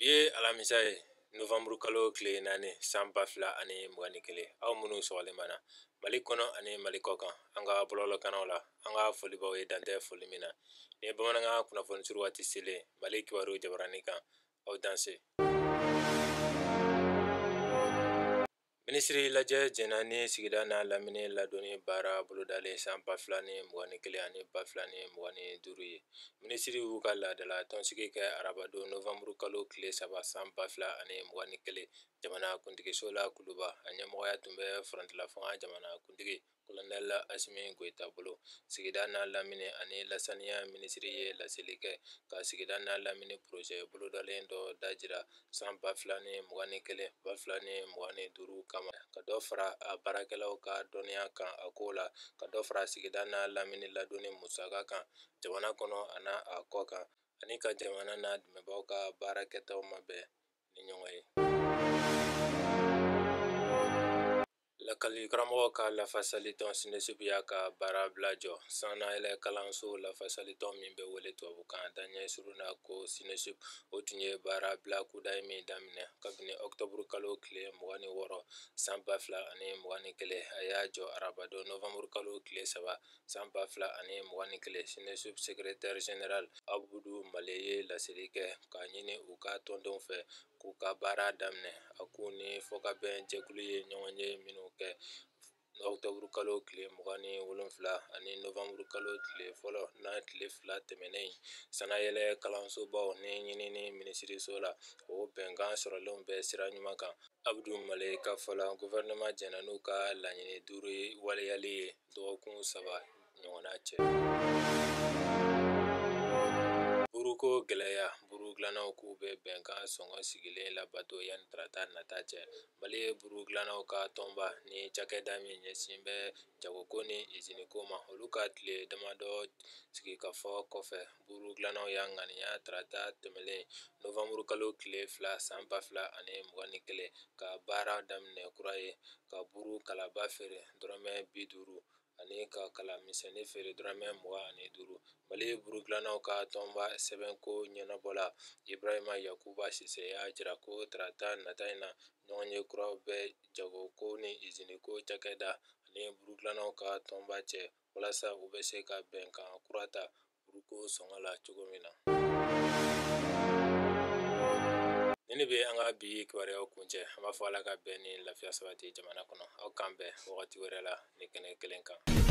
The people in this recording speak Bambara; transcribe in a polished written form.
Bi ye alamisa ye, novanburu kalo tile 4 san 2021. Aw minnu sɔgɔlen b'an na Mali kɔnɔ ani Mali kɔ kan, an ka bɔlɔlɔkannaw la, an ka foli b'aw ye dantɛ foli min na. Nin ye bamanankan kunnafoni suru waati selen Mali kibaru jabarani kan. Aw danse. Minisiri lajɛ jɛnna ni sigida n'a lamini ladonni baara bolodalen san 2021 ani 2025 ye. Minisiri y'u ka laadala tɔnsigi kɛ arabadon novanburu kalo tile 3 san 2021 jamana kuntigiso la Kuluba. A ɲɛmɔgɔya tun bɛ furancɛlafanga jamana kuntigi Kolonɛli Asimi Goyita bolo. Sigida n'a lamini ani lasaniya minisiri ye laseli kɛ ka sigida n'a lamini porozɛ bolodalen dɔ dajira san 2021 2025 kama, ka dɔ fara a baarakɛlaw ka dɔnniya kan a ko la, ka dɔ fara sigida n'a lamini ladonni musaka kan jamana kɔnɔ a n'a a kɔ kan, ani ka jamana n'a dɛmɛbaaw ka baarakɛtaw mabɛn ni ɲɔgɔn ye. Lakali karamɔgɔ ka lafasalitɔn SYNESUP y'a ka baara bila jɔ. Sannayɛlɛ kalanso lafasalitɔn min bɛ wele tubabukan daɲɛ surun na ko SYNESUP, o tun ye baara bila kudayi min daminɛ kabini ɔkutɔburu kalo tile 26 san 2021, a y'a jɔ arabadon novanburu kalo tile 3 san 2021. SYNESUP secrétaire général Abudu Male ye laseli kɛ k'a ɲini u ka tɔndenw fɛ k'u ka baara daminɛ. A k'u ni fɔkabɛn jɛkulu ye ɲɔgɔn ye minnu kɛ ɔkutɔburu kalo tile 27 ani novanburu kalo tile fɔlɔ n'a tile 2 tɛmɛnen sannayɛlɛ kalansobaw ni ɲinini minisiriso la, o bɛnkan sɔrɔlenw bɛ sira ɲuman kan. Abudu Male ka fɔ la, gouvernement jɛnna n'u ka laɲini 5 ye waleyali ye dɔgɔkun 3 ɲɔgɔnna cɛ. Buruko gɛlɛya, buru dilannaw k'u bɛ bɛnkan sɔngɔ sigilen labato yanni tarata nata cɛ. Mali ye buru dilannaw ka tɔnba ni cakɛda min ɲɛsin bɛ jagoko ni iziniko ma, olu ka tile damadɔ sigikafɔ kɔfɛ, buru dilannaw y'a ŋaniya tarata tɛmɛlen novanburu kalo tile 2 san 2021 ka baara daminɛ kura ye, ka buru kalaba feere dɔrɔmɛ 50 ani ka kala misɛnnin feere dɔrɔmɛ 25. Mali buru dilannaw ka tɔnba sɛbɛnko ɲɛnabɔla Ibrahima Yakuba Sise y'a jira ko tarata nata in na ɲɔgɔnye kuraw bɛ jagoko ni iziniko cakɛda ani buru dilannaw ka tɔnba cɛ walasa u bɛ se ka bɛnkan kura ta buruko sɔngɔ la cogo min na. Nin de bɛ an ka bi kibaruyaw kuncɛ. An b'a fɔ Ala ka bɛn ni lafiya sabati jamana kɔnɔ. Aw k'an bɛn wagati wɛrɛ la ni kɛnɛ kelen kan.